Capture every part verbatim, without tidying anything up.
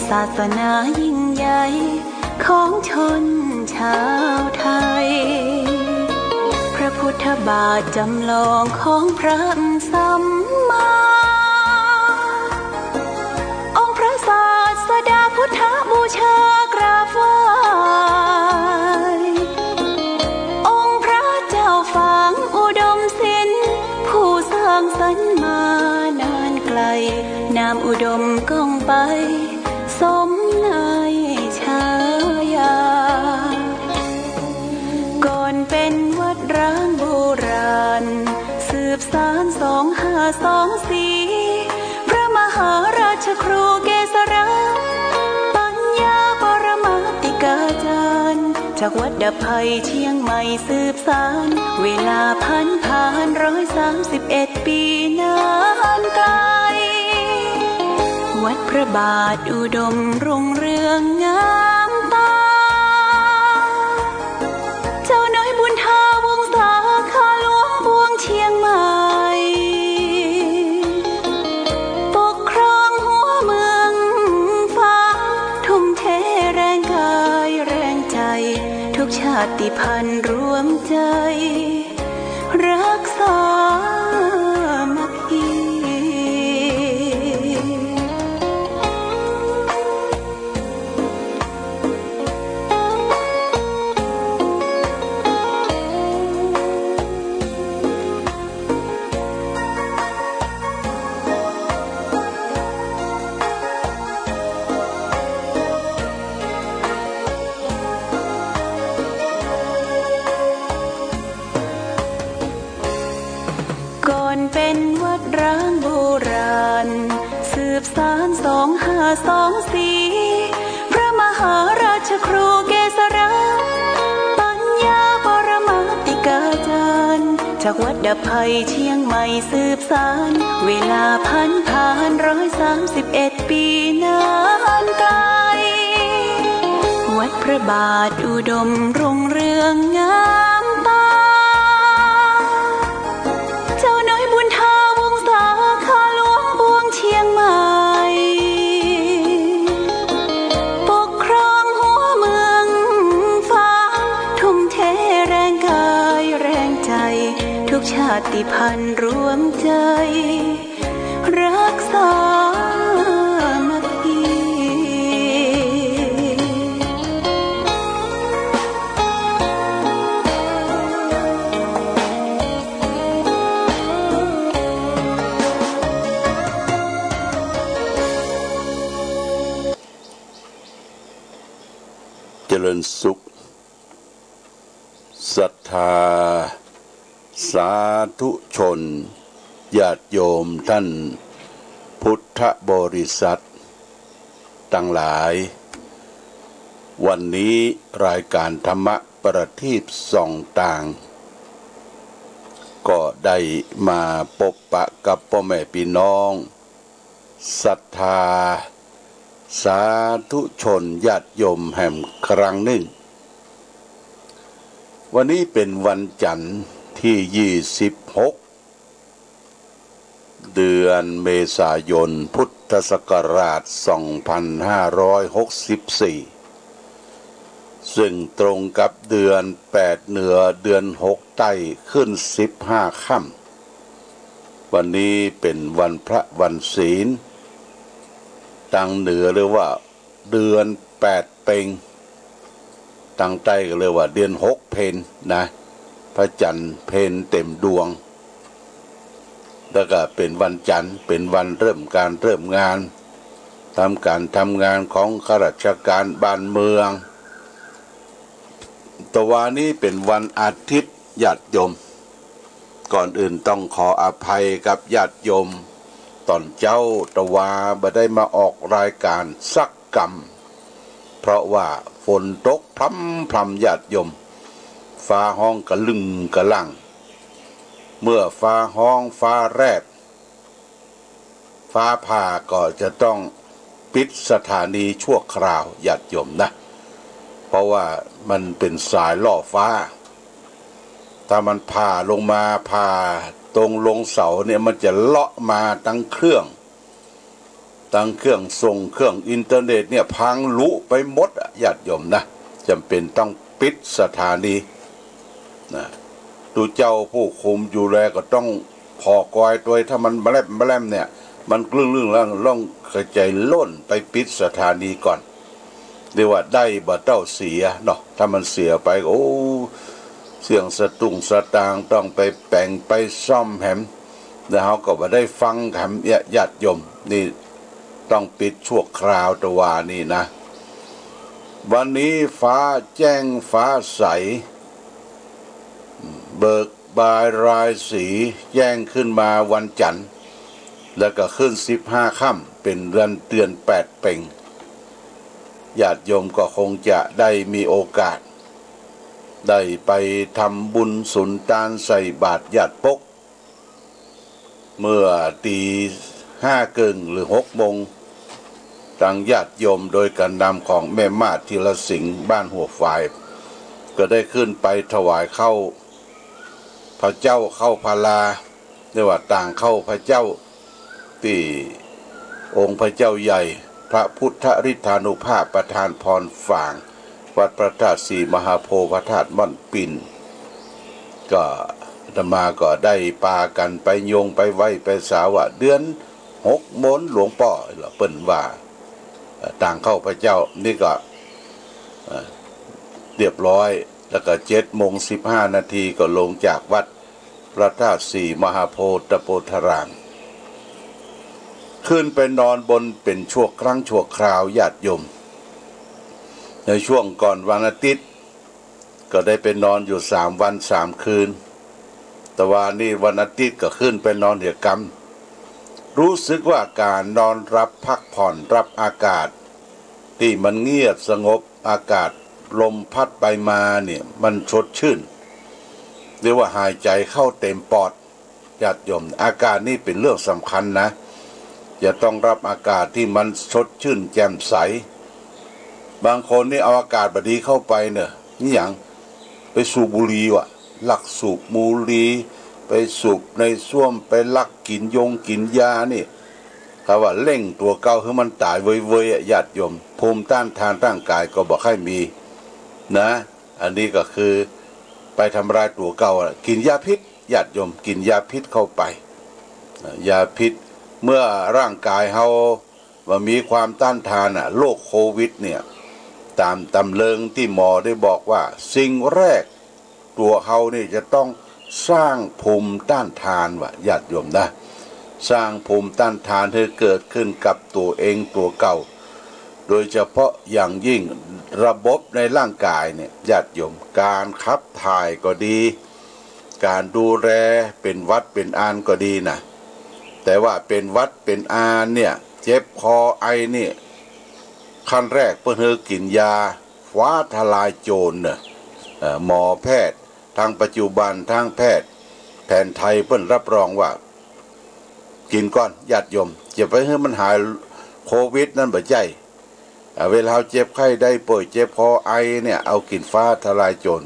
ศาสนายิ่งใหญ่ของชนชาวไทย พระพุทธบาทจำลองของพระสัมมา องค์พระศาสดาพุทธบูชากราบไหว้ องค์พระเจ้าฝางอุดมศิลป์ ผู้สร้างสรรค์มานานไกล นามอุดมก้องไป สมในฉายา ก่อนเป็นวัดร้างโบราณ สืบสานสองห้าสองสี่ พระมหาราชครูเกษรา ปัญญาปรมาติกาจารย์ จากวัดดับภัยเชียงใหม่สืบสาน เวลาผันผ่านร้อยสามสิบเอ็ดปีนานไกล วัดพระบาทอุดมรุ่งเรืองงามตา เจ้าน้อยบุญทาวงศา ข้าหลวงปวงเชียงใหม่ ปกครองหัวเมืองฝาง ทุ่มเทแรงกายแรงใจ ทุกชาติพันธุ์รวมใจ รักสามัคคี ก่อนเป็นวัดร้างโบราณ สืบสานสองห้าสองสี่ พระมหาราชครูเกษรา ปัญญาปรมาติกาจารย์ จากวัดดับภัยเชียงใหม่สืบสาน เวลาผันผ่านร้อยสามสิบเอ็ดปีนานไกล วัดพระบาทอุดมรุ่งเรืองงามตา เจ้าน้อยบุญทาวงศา ข้าหลวงปวงเชียงใหม่ ปกครองหัวเมืองฝาง ทุ่มเทแรงกายแรงใจ ทุกชาติพันธุ์รวมใจ รักสามัคคี เจริญสุข ศรัทธา สาธุชน ญาติโยมท่านพุทธบริษัทตังหลาย วันนี้รายการธรรมะประทีปส่องต่าง ก็ได้มาปบปะกับป้อแม่ปี้น้อง ศรัทธา สาธุชนญาติโยมแหมครั้งนึ่ง วันนี้เป๋นวันจันทร์ตี้ยี่สิบหก เดือนเมษายน พุทธศักราชสองพันห้าร้อยหกสิบสี่ ซึ่งตรงกับเดือนแปดเหนือ เดือนหกใต้ ขึ้นสิบห้าค่ำ วันนี้เป๋นวันพระวันศีล ตางเหนือเรียกว่าเดือนแปดเป็ง ตางใต้ก็เรียกว่าเดือนหกเพญนะ พระจันทร์เพญเต็มดวง แล้วก็เป๋นวันจันทร์ เป๋นวันเริ่มการเริ่มงาน ต๋ามการทำงานของข้าราชการบ้านเมือง ตะวานี้เป๋นวันอาทิตย์ ญาติโยม ก่อนอื่นต้องขออภัยกับญาติโยม ต๋อนเจ๊าตะวาบ่ได้มาออกรายการสักกำ เพราะว่าฝนตกพรำๆ ญาติโยม ฟ้าฮ้องกะลึ่งกะลั่ง เมื่อฟ้าฮ้องฟ้าแลบ ฟ้าผ่าก็จะต้องปิดสถานีชั่วคราว ญาติโยมนะ เพราะว่ามันเป๋นสายล่อฟ้า ถ้ามันผ่าลงมา ผ่าตรงลงเสาเนี่ย มันจะเลาะมาตังเครื่อง ต ตังเครื่องส่งเครื่องอินเทอร์เน็ตเนี่ยพังลุไปหมดอะ ญาติโยมนะ จ๋ำเป๋นต้องปิดสถานีนะ ตุ๊เจ้าผู้คุมอยู่แลก็ต้องผ่อกอยตวย ถ้ามันแบลมแบลมเนี่ย มันกลึ้งๆ แล้วล่องกระจายล่นไปปิดสถานีก่อน เรียกว่าได้บ่เต้าเสียเนาะ ถ้ามันเสียไป โอ้ เสี้ยงสตุ้งสตางค์ต้องไปแป๋งไปซ่อมแหม แล้วเฮาก็บ่ได้ฟังแหม ญาติโยม นี่ต้องปิดชั่วคราว ตะวานี่นะ วันนี้ฟ้าแจ้งฟ้าใส เบิกบานรายสีแจ้งขึ้นมาวันจันทร์ แล้วก็ขึ้นสิบห้าค่ำ เป๋นเดือน เดือนแปดเป่ง ญาติโยมก็คงจะได้มีโอกาส ได้ไปทำบุญสุนตานใส่บาตรญาติปก เมื่อตี๋ห้าเกิ่งหรือหกโมง ตังญาติโยมโดยก๋านนำของแม่มาดธีรสิงห์บ้านหัวฝาย ก็ได้ขึ้นไปถวายข้าวพระเจ้า ข้าวพาลา เรียกว่าตางข้าวพระเจ้า ตี้องค์พระเจ้าใหญ่ พระพุทธฤทธานุภาพประทานพรฝาง วัดพระธาตุศรีมหาโพธิ์ พระธาตุม่อนปิ่น ก็อาตมาก็ได้ปากั๋นไปยงไปไหว้ไปสาว่า เดือนหกมนหลวงป้อ เปิ้นว่า เอ่อ ตางข้าวพระเจ้า นี่ก็ เอ่อ เรียบร้อย แล้วก็เจ็ดโมงสิบห้านาทีก็ลงจากวัดพระธาตุศรีมหาโพธิ์ตะโปธาราม ขึ้นไปนอนบนเป๋นชั่วครั้งชั่วคราว ญาติโยม ในช่วงก่อนวันอาทิตย์ ก็ได้ไปนอนอยู่สามวันสามคืน ตะวานี่วันอาทิตย์ก็ขึ้นไปนอนเหียกำ รู้สึกว่าก๋านนอนหลับพักผ่อน รับอากาศตี้มันเงียบสงบ อากาศลมพัดไปมาเนี่ย มันสดชื่น เรียกว่าหายใจ๋เข้าเต็มปอด ญาติโยม อากาศนี่เป๋นเรื่องสำคัญนะ จะต้องรับอากาศตี้มันสดชื่นแจ่มใส บางคนนี่เอาอากาศบ่ดีเข้าไปเน่อ นี่หยัง ไปสูบบุหรี่ว่ะ ลักสูบบุหรี่ ไปสูบในส้วม ไปลักกิ๋นยงกิ๋นยานี่ ถ้าว่าเร่งตั๋วเก่าหื้อมันต๋ายเวยๆ อะ ญาติโยม ภูมิต้านทานร่างก๋ายก็บ่ใค่มีนะ อันนี้ก็คือไปทำลายตั๋วเก่าอะ กิ๋นยาพิษ ญาติโยม กิ๋นยาพิษเข้าไป ยาพิษ เมื่อร่างก๋ายเฮาบ่มีความต้านทานอะ โรคโควิดเนี่ย ต๋ามตำเริงตี้หมอได้บอกว่า สิ่งแรกตั๋วเฮานี่จะต้องสร้างภูมิต้านทานว่ะ ญาติโยมนะ สร้างภูมิต้านทานหื้อเกิดขึ้นกับตั๋วเองตั๋วเก่า โดยเฉพาะอย่างยิ่งระบบในร่างก๋ายเนี่ย ญาติโยม ก๋านขับถ่ายก็ดี ก๋านดูแลเป๋นหวัดเป๋นอานก็ดีนะ แต่ว่าเป๋นหวัดเป๋นอานเนี่ย เจ็บคอไอนี่ ขั้นแรกเปิ้นหื้อกิ๋นยาฟ้าทะลายโจรเน่อ เอ่อ หมอแพทย์ ตังปัจจุบันตังแพทย์แผนไทยเปิ้นรับรองว่า กิ๋นก่อน ญาติโยม จะไปหื้อมันหายโควิดนั้นบ่ใจ้ อ่า เวลาเฮาเจ็บไข้ได้ป่วย เจ็บคอไอเนี่ย เอากิ๋นฟ้าทะลายโจร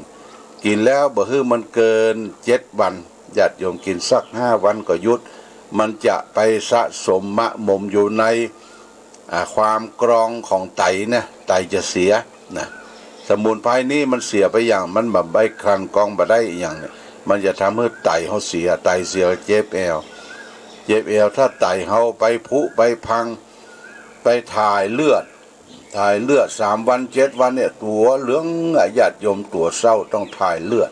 กิ๋นแล้วบ่หื้อมันเกินเจ็ดวัน ญาติโยม กิ๋นสักห้าวันก็หยุด มันจะไปสะสมหมะหมมอยู่ใน อ่า ความกรองของไตนะ ไตจะเสียนะ สมุนไพรนี่มันเสียไปอย่าง มันบ่ไปกลั่นกรองบ่ได้อย่างเนี่ย มันจะทำหื้อไตเฮาเสีย ไตเสียเจ็บแอว เจ็บแอว ถ้าไตเฮาไปผุไปพัง ไปถ่ายเลือด ถ่ายเลือดสามวันเจ็ดวันเนี่ย ตั๋วเหลืองอะ ญาติโยม ตั๋วเศร้าต้องถ่ายเลือด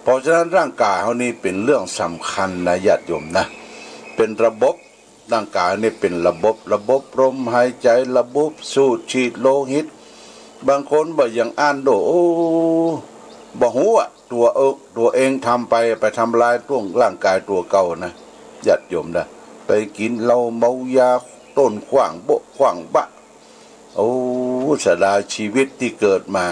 เพราะฉะนั้นร่างก๋ายเฮานี่เป๋นเรื่องสำคัญนะ ญาติโยมนะ เป๋นระบบ ร่างก๋ายนี่เป๋นระบบ ระบบลมหายใจ๋ ระบบสูบฉีดโลหิต บางคนบ่ายังอั้นโด โอ้ บ่ฮู้อะ ตั๋วเอิก ตั๋วเองทำไป ไปทำลายตั๋วร่างก๋ายตั๋วเก่านะ ญาติโยมนะ ไปกิ๋นเหล้าเมายาต้นขว้างโบ๊ะขว้างบะ โอ้ เสียดายชีวิตตี้เกิดมา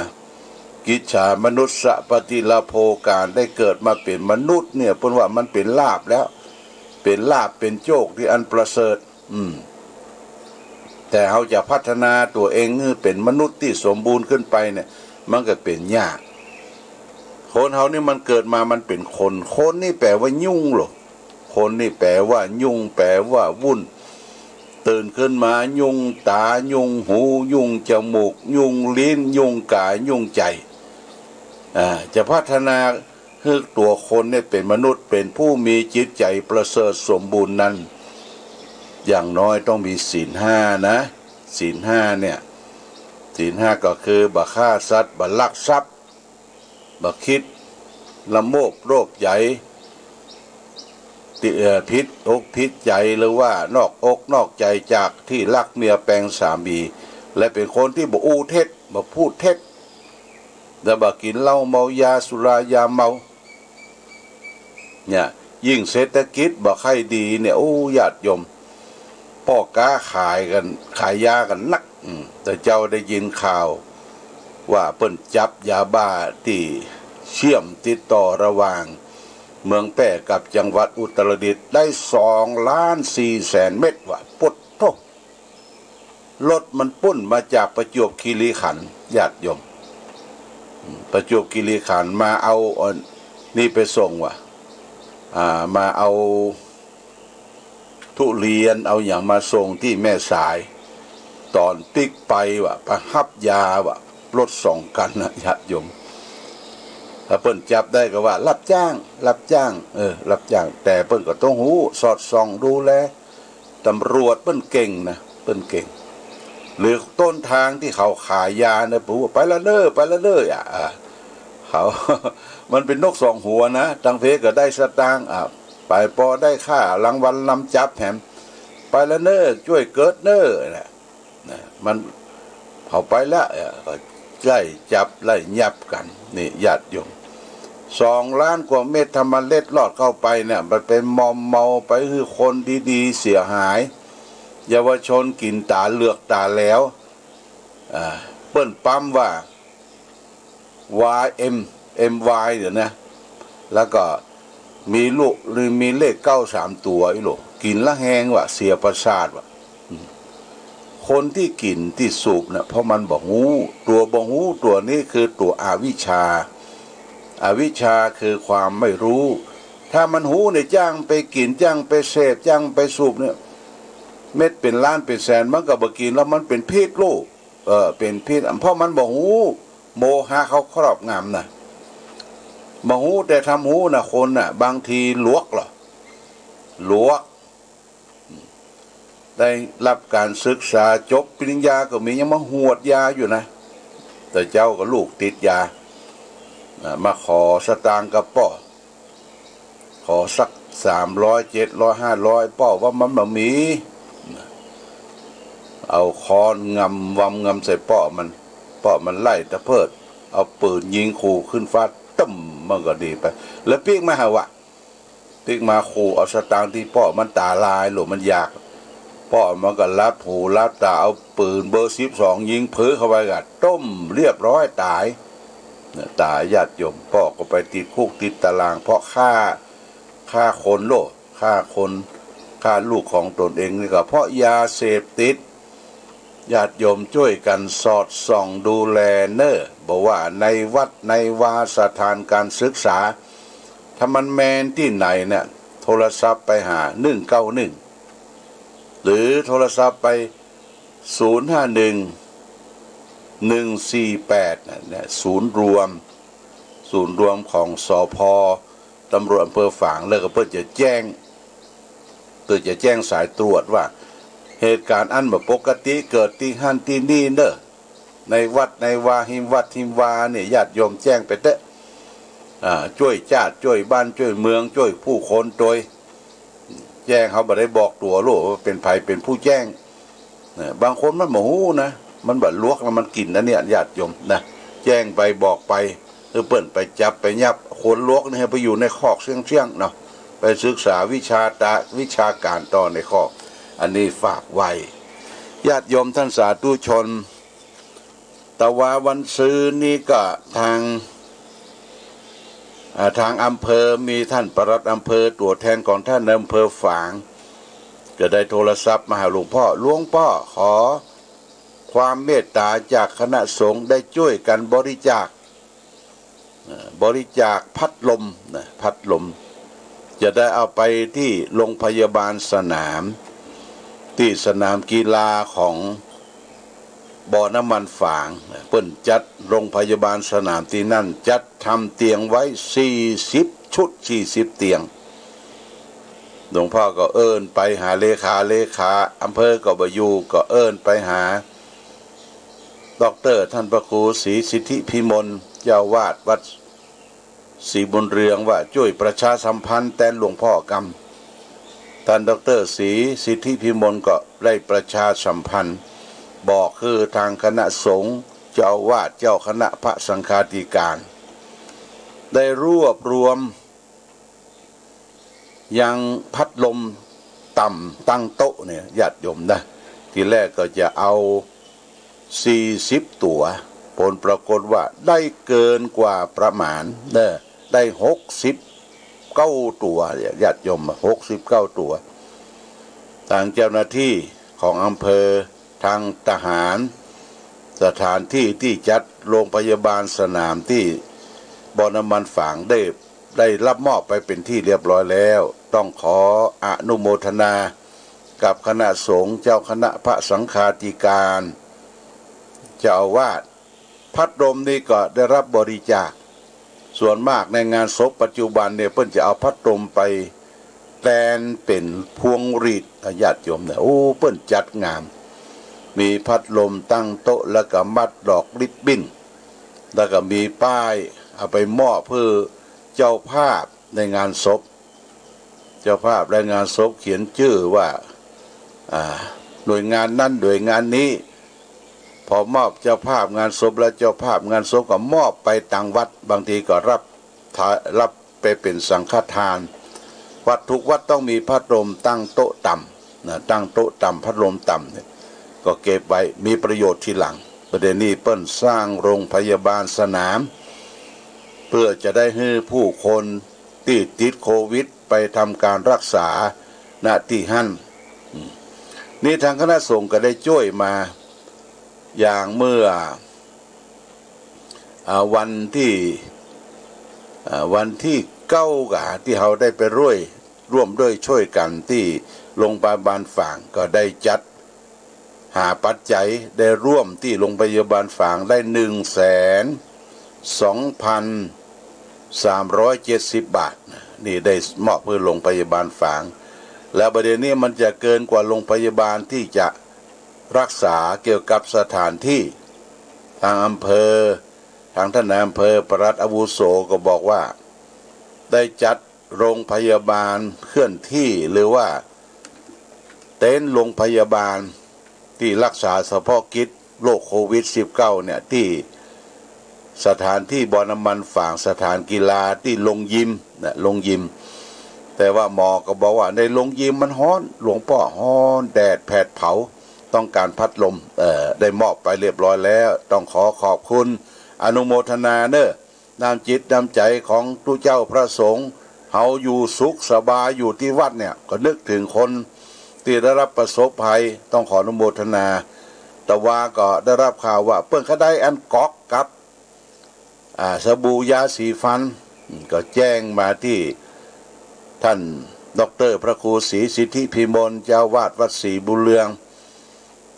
กิจฉามนุสสะปฏิลาโภ ก๋านได้เกิดมาเป๋นมนุษย์เนี่ย เปิ้นว่ามันเป๋นลาภแล้ว เป๋นลาภเป๋นโจคตี้อันประเสริฐ อืม แต่เฮาจะพัฒนาตั๋วเองหื้อเป๋นมนุษย์ตี้สมบูรณ์ขึ้นไปเนี่ย มันก็เป๋นยาก คนเฮานี่มันเกิดมามันเป๋นคน คนนี่แป๋ว่ายุ่งโล คนนี่แป๋ว่ายุ่ง แป๋ว่าวุ่น ตื่นขึ้นมายุงต๋า ยุงหู ยุงจมูก ยุงลิ้น ยุงก๋าย ยุงใจ๋ อ่า จะพัฒนาหื้อตั๋วคนเนี่ยเป๋นมนุษย์ เป๋นผู้มีจิตใจ๋ประเสริฐสมบูรณ์นั้น อย่างน้อยต้องมีศีลห้านะ ศีลห้าเนี่ย ศีลห้าก็คือ บ่ฆ่าสัตว์ บ่ลักทรัพย์ บ่กึ๊ดละโมบโลภใจ๋ ติ เอ่อ ผิดอกผิดใจ๋ หรือว่านอกอกนอกใจ๋จากตี้ฮักเมียแป๋งสามี และเป๋นคนตี้บ่อู้เท็จ บ่พูดเท็จ และบ่กิ๋นเหล้าเมา ยาสุรายาเมา เนี่ย ยิ่งเศรษฐกิจบ่ใค่ดีเนี่ย โอ้ ญาติโยม ป้อก๊าขายกั๋น ขายยากั๋นนัก อืม แต่เจ้าได้ยินข่าวว่าเปิ้นจับยาบ้าตี้เชื่อมติดต่อระหว่างเมืองแป้กับจังหวัดอุตรดิตถ์ได้สองล้านสี่แสนเม็ดว่ะ ปดโธ่ รถมันปุ้นมาจากประจวบคีรีขันธ์ ญาติโยม อืม ประจวบคีรีขันธ์มาเอา เอ่อ นี่ไปส่งว่ะ อ่า มาเอา ทุเรียนเอาหยังมาส่งตี้แม่สาย ต๋อนปิ๊กไปว่ะ ไปฮับยาว่ะ รถสองคันนะ ญาติโยม ถ้าเปิ้นจับได้ก็ว่าฮับจ้าง ฮับจ้าง เออ ฮับจ้าง แต่เปิ้นก็ต้องฮู้ สอดส่องดูแล ตำรวจเปิ้นเก่งนะ เปิ้นเก่ง หรือต้นทางตี้เขาขายยาเนี่ย บอกว่า ไปละเน่อ ไปละเน่อ อ่ะ อ่ะ เขา มันเป๋นนกสองหัวนะ ตังเพก็ได้สตางค์ อ่ะ ไปปอได้ค่ารางวัลนำจับแถม ไปละเน่อ จ้วยเกิดเน่อ นะ นะ มัน เขาไปละ เออ ก็ไล่จับไล่ยับกั๋น นี่ ญาติโยม สองล้านกว่าเม็ด ถ้ามันเล็ดลอดเข้าไปเนี่ย มันไปมอมเมา ไปหื้อคนดีๆ เสียหาย เยาวชนกิ๋นต๋าเหลือกต๋าแหลว อ่า เปิ้นปั๊มว่า วาย เอ็ม เอ็ม วาย เดี๋ยวนะ แล้วก็มีลูก หรือมีเลขเก้าสามตั๋วอี้ลูก กิ๋นละแฮงว่ะ เสียประสาทว่ะ อืม คนตี้กิ๋นตี้สูบน่ะ เพราะมันบ่ฮู้ ตั๋วบ่ฮู้ ตั๋วนี้คือตั๋วอวิชชา อวิชชาคือความไม่รู้ ถ้ามันฮู้เนี่ย จ้างไปกิ๋น จ้างไปเสพ จ้างไปสูบเนี่ย เม็ดเป๋นล้านเป๋นแสน มันก็บ่กิ๋นแล้ว มันเป๋นพิษลูก เออ เป๋นพิษ เพราะมันบ่ฮู้ โมหะเขาครอบงำน่ะ บ่ฮู้ แต่ทำฮู้น่ะ คนน่ะ บางทีหลวกเหรอ หลวก ได้ฮับก๋านศึกษา จบปริญญาก็มี ยังมาหวดยาอยู่นะ แต่เจ้าก็ลูกติดยา อ่ะ มาขอสตางค์กับป้อ ขอสักสามร้อย เจ็ดร้อย ห้าร้อย ป้อว่ามันบ่มี เอาค้อนงำวำงำใส่ป้อมัน ป้อมันไล่ตะเพิด เอาปืนยิงขู่ขึ้นฟ้า ตึ้ม มันก็หนีไป แล้วปิ๊กมาหาว่า ปิ๊กมาขู่เอาสตางค์ตี้ป้อมันต๋าลาย หลวงมันอยาก ป้อมันก็หลับหูหลับต๋า เอาปืนเบอร์สิบสองยิงปื๊ดเข้าไปก็ ตึ้ม เรียบร้อย ต๋าย เนี่ย ต๋าย ญาติโยม ป้อก็ไปติดคุกติดตาราง เพราะฆ่า ฆ่าคนโลก ฆ่าคน ฆ่าลูกของตนเองนี่ก็เพราะยาเสพติด ญาติโยมจ้วยกั๋นสอดส่องดูแลเน่อ บ่ว่าในวัดในวา สถานการศึกษา ถ้ามันแม่นตี้ไหนเนี่ย โทรศัพท์ไปหา หนึ่งเก้าหนึ่ง หรือโทรศัพท์ไป ศูนย์ห้าหนึ่ง หนึ่งสี่แปด เนี่ย ศูนย์รวม ศูนย์รวมของ สภ. ตำรวจอำเภอฝาง แล้วก็เปิ้นจะแจ้ง เปิ้นจะแจ้งสายตรวจว่า เหตุการณ์อันบ่ปกติเกิดตี้หั้นตี้นี่เน่อ ในวัดในวา ฮิมวัดฮิมวาเนี่ย ญาติโยมแจ้งไปเต๊อะ อ่า จ้วยจ้าด จ้วยบ้าน จ้วยเมือง จ้วยผู้คนโตย แจ้ง เขาบ่ได้บอกตั๋วลูกว่าเป๋นใผเป๋นผู้แจ้ง นะ บางคนมันบ่ฮู้นะ มันบ่หลวกนะ มันกิ๋นอันเนี้ย ญาติโยมนะ แจ้งไปบอกไป หื้อเปิ้นไปจับไปยับ คนหลวกนี่หื้อไปอยู่ในคอกเสี้ยงๆ เนาะ ไปศึกษาวิชาตะ วิชาการต่อในคอก อันนี้ฝากไว้ ญาติโยมท่านสาธุชน แต่ว่าวันซืนนี้ก็ทาง อ่า ทางอำเภอมีท่านปลัดอำเภอ ตั๋วแทนของท่านในอำเภอฝาง ก็ได้โทรศัพท์มาหาหลวงป้อ หลวงป้อ ขอความเมตต๋าจากคณะสงฆ์ได้จ้วยกั๋นบริจาค เอ่อ บริจาคพัดลมนะ พัดลม จะได้เอาไปตี้โรงพยาบาลสนาม ตี้สนามกีฬาของบ่อน้ำมันฝาง เปิ้นจัดโรงพยาบาลสนามตี้นั่น จัดทำเตียงไว้สี่สิบชุด สี่สิบเตียง หลวงพ่อก็เอิ้นไปหาเลขา เลขาอำเภอก็บ่อยู่ ก็เอิ้นไปหาด็อกเตอร์ท่านพระครูศรีสิทธิพิมล เจ้าอาวาสวัดศรีบุญเรือง ว่าจ้วยประชาสัมพันธ์แตนหลวงพ่อกำ ท่านด็อกเตอร์ศรีสิทธิพิมลก็ได้ประชาสัมพันธ์ บอกคือทางคณะสงฆ์ เจ้าอาวาส เจ้าคณะพระสังฆาธิการ ได้รวบรวม ยังพัดลมต่ำตั้งโต๊ะเนี่ย ญาติโยมนะ ทีแรกก็จะเอาสี่สิบตั๋ว ผลปรากฏว่าได้เกินกว่าประมาณเนอะ ได้หกสิบเก้าตั๋ว ญาติโยม หกสิบเก้าตั๋ว ทางเจ้าหน้าที่ของอำเภอ ทางทหาร สถานที่ตี้จัดโรงพยาบาลสนามตี้บ่อน้ำมันฝางได้ ได้รับมอบไปเป๋นที่เรียบร้อยแล้ว ต้องขออนุโมทนากับคณะสงฆ์ เจ้าคณะพระสังฆาธิการ เจ้าอาวาส พัดลมนี่ก็ได้รับบริจาค ส่วนมากในงานศพปัจจุบันเนี่ย เปิ้นจะเอาพัดลมไปแตนเป๋นพวงหรีด ญาติโยมเนี่ย โอ้ เปิ้นจัดงาม มีพัดลมตั้งโต๊ะ แล้วก็มัดดอกริบบิ้น แล้วก็มีป้ายเอาไปมอบหื้อเจ้าภาพในงานศพ เจ้าภาพในงานศพเขียนจื้อว่า อ่า หน่วยงานนั้นหน่วยงานนี้ พอมอบเจ้าภาพงานศพแล้ว เจ้าภาพงานศพก็มอบไปตางวัด บางทีก็รับ รับไปเป๋นสังฆทาน วัดทุกวัดต้องมีพัดลมตั้งโต๊ะต่ำนะ ตั้งโต๊ะต่ำ พัดลมต่ำเนี่ย ก็เก็บไว้มีประโยชน์ทีหลัง ประเดี๋ยวนี้เปิ้นสร้างโรงพยาบาลสนาม เพื่อจะได้หื้อผู้คนตี้ติดโควิดไปทำการรักษา ณ ตี้หั้น อืม นี่ทางคณะสงฆ์ก็ได้จ้วยมา อย่างเมื่อ อ่า วันตี้ อ่า วันตี้เก้า กาตี้เฮาได้ไปร่วย ร่วมด้วยช่วยกั๋นตี้โรงพยาบาลฝาง ก็ได้จัดหาปัจจัย ได้ร่วมตี้โรงพยาบาลฝางได้หนึ่งแสนสองพันสามร้อยเจ็ดสิบบาท นี่ได้มอบหื้อโรงพยาบาลฝาง แล้วประเดี๋ยวนี้มันจะเกินกว่าโรงพยาบาลตี้จะรักษาเกี่ยวกับสถานที่ ทางอำเภอ ทางท่านนายอำเภอ ปลัดอาวุโสก็บอกว่า ได้จัดโรงพยาบาลเคลื่อนที่ หรือว่าเต็นท์โรงพยาบาลตี้รักษาเฉพาะกิจโรคโควิดสิบเก้าเนี่ย ตี้สถานตี้บ่อน้ำมันฝาง สถานกีฬาตี้โรงยิมนะ โรงยิม แต่ว่าหมอก็บอกว่าในโรงยิมมันฮ้อน หลวงป้อ ฮ้อน แดดแผดเผา ต้องการพัดลม เอ่อ ได้มอบไปเรียบร้อยแล้ว ต้องขอขอบคุณ อนุโมทนาเน่อ น้ำจิตน้ำใจ๋ของตุ๊เจ้าพระสงฆ์ เฮาอยู่สุขสบายอยู่ตี้วัดเนี่ย ก็นึกถึงคนตี้ได้รับประสบภัย ต้องขออนุโมทนา แต่ว่าก็ได้รับข่าวว่าเปิ้นก็ได้อันก๊อกกับ อ่า สบู่ยาสีฟัน อืม ก็แจ้งมาตี้ท่านด็อกเตอร์พระครูศรีสิทธิพิมล เจ้าอาวาสวัดศรีบุญเรือง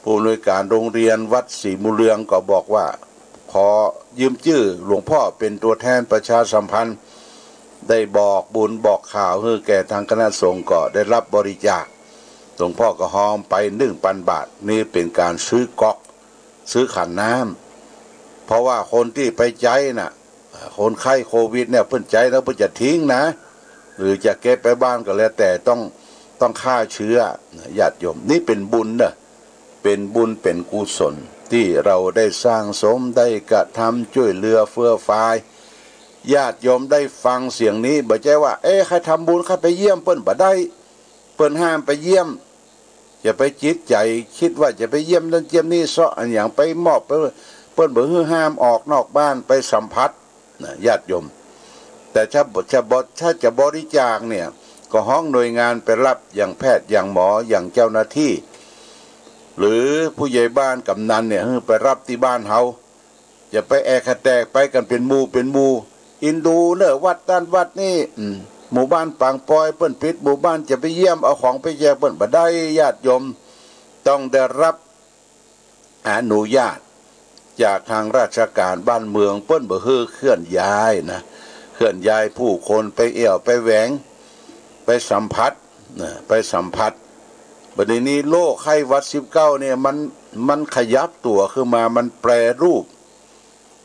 ผู้อำนวยการโรงเรียนวัดศรีบุญเรืองก็บอกว่า ขอยืมจื้อหลวงพ่อเป๋นตัวแทนประชาสัมพันธ์ ได้บอกบุญบอกข่าวหื้อแก่ทางคณะสงฆ์ ก็ได้รับบริจาค หลวงพ่อก็ฮอมไปหนึ่งปันบาท นี่เป๋นก๋านซื้อก๊อก ซื้อขันน้ำ เพราะว่าคนตี้ไปใจ๊น่ะ คนไข้โควิดเนี่ย เปิ้นใจ๊แล้วเปิ้นจะทิ้งนะ หรือจะเก็บไปบ้านก็แล้วแต่ ต้อง ต้องฆ่าเชื้อนะ ญาติโยม นี่เป๋นบุญเน่อ เป๋นบุญเป๋นกุศล ตี้เฮาได้สร้างสม ได้กระทำจ้วยเหลือเฟื่อฟาย ญาติโยมได้ฟังเสียงนี้ บ่ใจ้ว่า เอ๊ะ ใค่ทำบุญ ใค่ไปเยี่ยมเปิ้นบ่ได้ เปิ้นห้ามไปเยี่ยม อย่าไปจิตใจ๋คิดว่าจะไปเยี่ยมนั่นเยี่ยมนี่ เซาะอันหยังไปมอบไป เปิ้นบ่หื้อห้ามออกนอกบ้านไปสัมผัสนะ ญาติโยม แต่ถ้า ถ้าบ่ ถ้าจะบริจาคเนี่ย ก็ฮ้องหน่วยงานไปรับ อย่างแพทย์ อย่างหมอ อย่างเจ้าหน้าที่ หรือผู้ใหญ่บ้าน กำนันเนี่ย หื้อไปรับตี้บ้านเฮา จะไปแอกแขกไปกั๋นเป๋นหมู่เป๋นหมู่ อินดูเน่อ วัดนั้นวัดนี้ อืม หมู่บ้านปางปอย เปิ้นปิดหมู่บ้าน จะไปเยี่ยมเอาของไปแจกเปิ้นบ่ได้ ญาติโยม ต้องได้รับอนุญาตจากทางราชการบ้านเมือง เปิ้นบ่หื้อเคลื่อนย้ายนะ เคลื่อนย้ายผู้คนไปแอ่วไปแหวง ไปสัมผัสนะ ไปสัมผัส บัดนี้โรคไข้หวัดสิบเก้าเนี่ย มัน มันขยับตั๋วขึ้นมา มันแปรรูป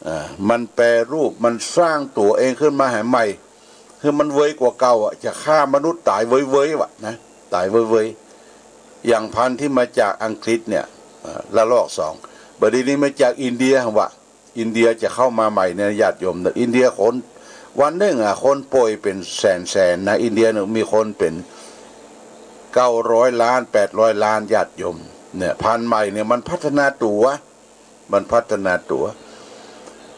อ่า มันแปรรูป มันสร้างตั๋วเองขึ้นมาหื้อใหม่ คือมันเวยกว่าเก่าอะ จะฆ่ามนุษย์ต๋ายเวยๆ วะนะ ต๋ายเวยๆ อย่างพันธุ์ตี้มาจากอังกฤษเนี่ย อ่า ระลอกสอง บัดนี้มาจากอินเดีย ว่าอินเดียจะเข้ามาใหม่เนี่ย ญาติโยมนะ อินเดียคน วันนึ่งอะ คนป่วยเป๋นแสนๆ นะ อินเดียเนี่ยมีคนเป๋นเก้าร้อยล้าน แปดร้อยล้าน ญาติโยม เนี่ย พันธุ์ใหม่เนี่ยมันพัฒนาตั๋ว มันพัฒนาตั๋ว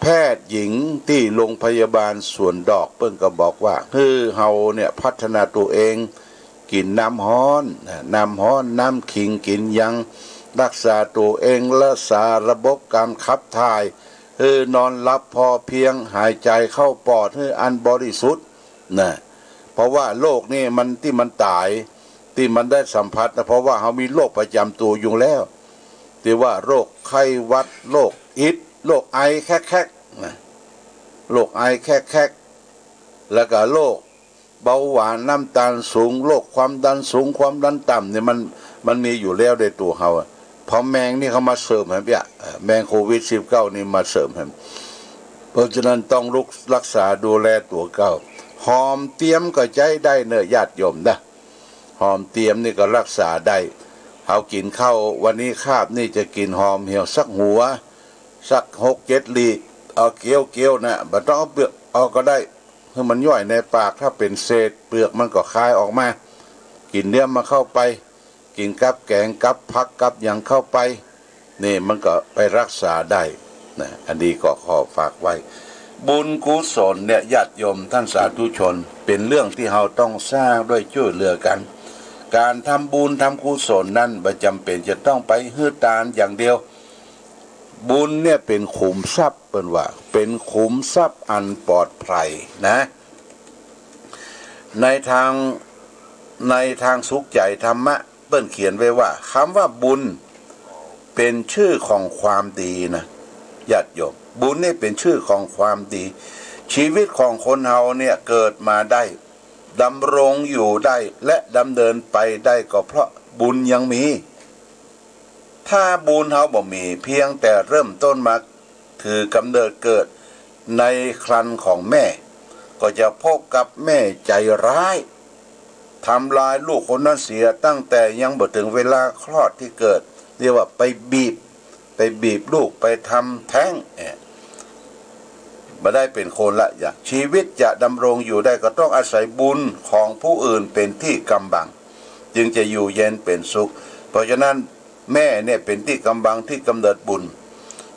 แพทย์หญิงตี้โรงพยาบาลสวนดอกเปิ้นก็บอกว่า คือเฮาเนี่ยพัฒนาตั๋วเอง กิ๋นน้ำฮ้อนนะ น้ำฮ้อน น้ำขิง กิ๋นยัง รักษาตั๋วเอง รักษาระบบการขับถ่าย คือนอนหลับพอเพียง หายใจ๋เข้าปอด คืออันบริสุทธิ์นะ เพราะว่าโรคนี่มัน ตี้มันต๋าย ตี้มันได้สัมผัสนะ เพราะว่าเฮามีโรคประจ๋ำตั๋วอยู่แล้ว ตี้ว่าโรคไข้หวัด โรคอิด โรคไอแคะๆ นะ โรคไอแคะๆ แล้วก็โรคเบาหวาน น้ำตาลสูง โรคความดันสูง ความดันต่ำเนี่ย มัน มันมีอยู่แล้วในตั๋วเฮาอะ เพราะแมงนี่เข้ามาเสริมหื้อเปียะ เอ่อ แมงโควิดสิบเก้านี่มาเสริมหื้อ เพราะฉะนั้นต้องลุกรักษาดูแลตั๋วเก่า หอมเตียมก็ใจ๊ได้เน่อ ญาติโยมนะ หอมเตียมนี่ก็รักษาได้ เฮากิ๋นข้าววันนี้คาบนี่จะกิ๋นหอมเหี่ยวสักหัว สักหกเจ็ดหลีก เอาเคี้ยวๆ นะ บ่ต้องเอาเปลือกออกก็ได้ หื้อมันย่อยในปาก ถ้าเป๋นเศษเปลือกมันก็คายออกมา กิ๋นเนี้ยมันเข้าไป กิ๋นกับแก๋ง กับผัก กับหยังเข้าไป นี่มันก็ไปรักษาได้นะ อันนี้ก็ขอฝากไว้ บุญกุศลเนี่ย ญาติโยมท่านสาธุชน เป๋นเรื่องตี้เฮาต้องสร้างด้วยจ้วยเหลือกั๋น ก๋านทำบุญทำกุศลนั้นบ่จ๋ำเป๋นจะต้องไปหื้อตานอย่างเดียว บุญเนี่ยเป๋นขุมทรัพย์ เปิ้นว่าเป๋นขุมทรัพย์อันปลอดภัยนะ ในทาง ในทางสุขใจ๋ธรรมะ เปิ้นเขียนไว้ว่า กำว่าบุญเป๋นจื้อของความดีนะ ญาติโยม บุญนี่เป๋นจื้อของความดี ชีวิตของคนเฮาเนี่ยเกิดมาได้ ดำรงอยู่ได้ และดำเนินไปได้ก็เพราะบุญยังมี ถ้าบุญเฮาบ่มี เพียงแต่เริ่มต้นมาถือกำเนิดเกิดในครรภ์ของแม่ ก็จะพบกับแม่ใจ๋ร้าย ทำลายลูกคนนั้นเสียตั้งแต่ยังบ่ถึงเวลาคลอดตี้เกิด เรียกว่าไปบีบ ไปบีบลูก ไปทำแท้ง เอ่อ บ่ได้เป๋นคนละอย่าง ชีวิตจะดำรงอยู่ได้ก็ต้องอาศัยบุญของผู้อื่นเป๋นตี้กำบัง จึงจะอยู่เย็นเป๋นสุข เพราะฉะนั้นแม่เนี่ยเป๋นตี้กำบังตี้กำเนิดบุญ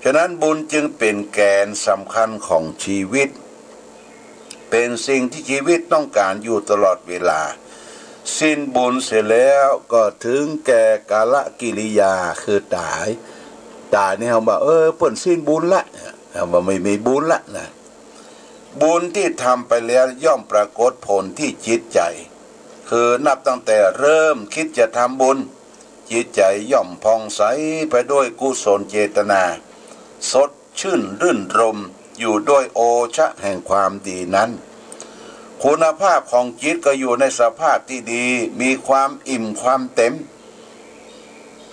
ฉะนั้นบุญจึงเป๋นแก๋นสำคัญของชีวิต เป๋นสิ่งตี้ชีวิตต้องก๋านอยู่ตลอดเวลา สิ้นบุญเสียแล้วก็ถึงแก่กาลกิริยา คือต๋าย ต๋ายนี่เฮาว่า เออ เปิ้นสิ้นบุญละ เฮาว่าไม่มีบุญละนะ บุญตี้ทำไปแล้วย่อมปรากฏผลตี้จิตใจ๋ คือนับตั้งแต่เริ่มกึ๊ดจะทำบุญ จิตใจ๋ย่อมผ่องใสไปด้วยกุศลเจตนา สดชื่นรื่นรมย์อยู่ด้วยโอชะแห่งความดีนั้น คุณภาพของจิตก็อยู่ในสภาพตี้ดี มีความอิ่มความเต็ม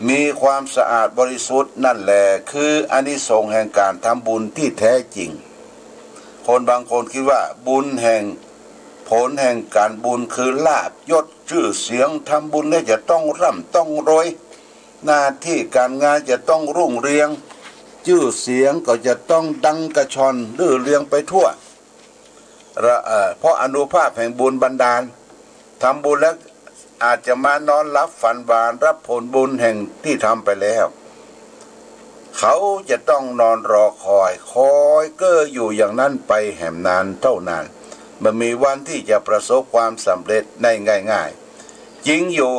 มีความสะอาดบริสุทธิ์ นั่นแหละคืออานิสงส์แห่งก๋านทำบุญตี้แท้จริง คนบางคนกึ๊ดว่าบุญแห่ง ผลแห่งก๋านบุญคือลาภยศจื้อเสียง ทำบุญแล้วจะต้องร่ำต้องรวย หน้าตี้ก๋านงานจะต้องรุ่งเรือง จื้อเสียงก็จะต้องดังกระช่อนรื่อเรืองไปทั่ว ละ เอ่อ เพราะอานุภาพแห่งบุญบันดาล ทำบุญแล้วอาจจะมานอนหลับฝันหวาน รับผลบุญแห่งตี้ทำไปแล้ว เขาจะต้องนอนรอคอย คอยเก้ออยู่อย่างนั้นไปแหมนานเต้านาน บ่มีวันตี้จะประสบความสำเร็จได้ง่ายๆ จริงอยู่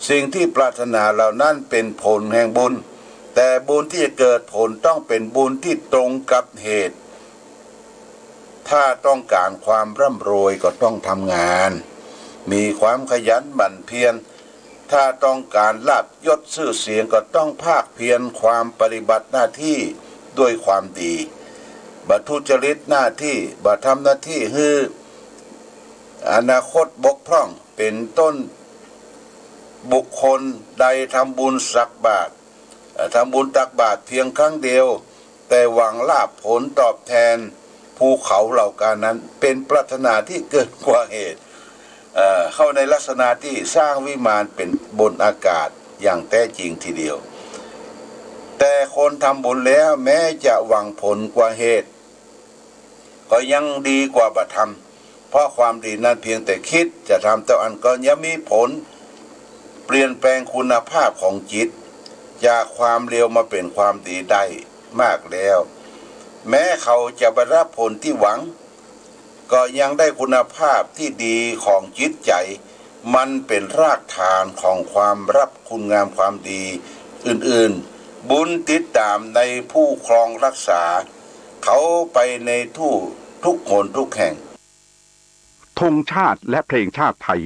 สิ่งตี้ปรารถนาเหล่านั้นเป๋นผลแห่งบุญ แต่บุญตี้จะเกิดผลต้องเป๋นบุญตี้ตรงกับเหตุ ถ้าต้องก๋านความร่ำรวยก็ต้องทำงาน มีความขยันหมั่นเพียร ถ้าต้องก๋านลาภยศจื้อเสียงก็ต้องภาคเพียรความปฏิบัติหน้าตี้ด้วยความดี บ่ทุจริตหน้าตี้ บ่ทำหน้าตี้หื้ออนาคตบกพร่อง เป๋นต้น บุคคลใดทำบุญสักบาตร เอ่อ ทำบุญตักบาตรเพียงครั้งเดียว แต่หวังลาภผลตอบแตน ภูเขาเหล่ากานั้นเป๋นปรารถนาตี้เกินกว่าเหตุ เอ่อ เข้าในลักษณะตี้สร้างวิมานเป๋นบนอากาศอย่างแต๊จริงทีเดียว แต่คนทำบุญแล้วแม้จะหวังผลกว่าเหตุ ก็ยังดีกว่าบ่ทำ เพราะความดีนั้นเพียงแต่กึ๊ดจะทำเต้าอั้นก็ยังมีผลเปลี่ยนแปลงคุณภาพของจิต จากความเลวมาเป๋นความดีได้มากแล้ว แม้เขาจะบ่ได้รับผลตี้หวัง ก็ยังได้คุณภาพตี้ดีของจิตใจ๋ มันเป๋นรากฐานของความรับคุณงามความดีอื่นๆ บุญติดต๋ามในผู้ครองรักษา เขาไปในทุก ทุกหนทุกแห่ง ธงชาติและเพลงชาติไทย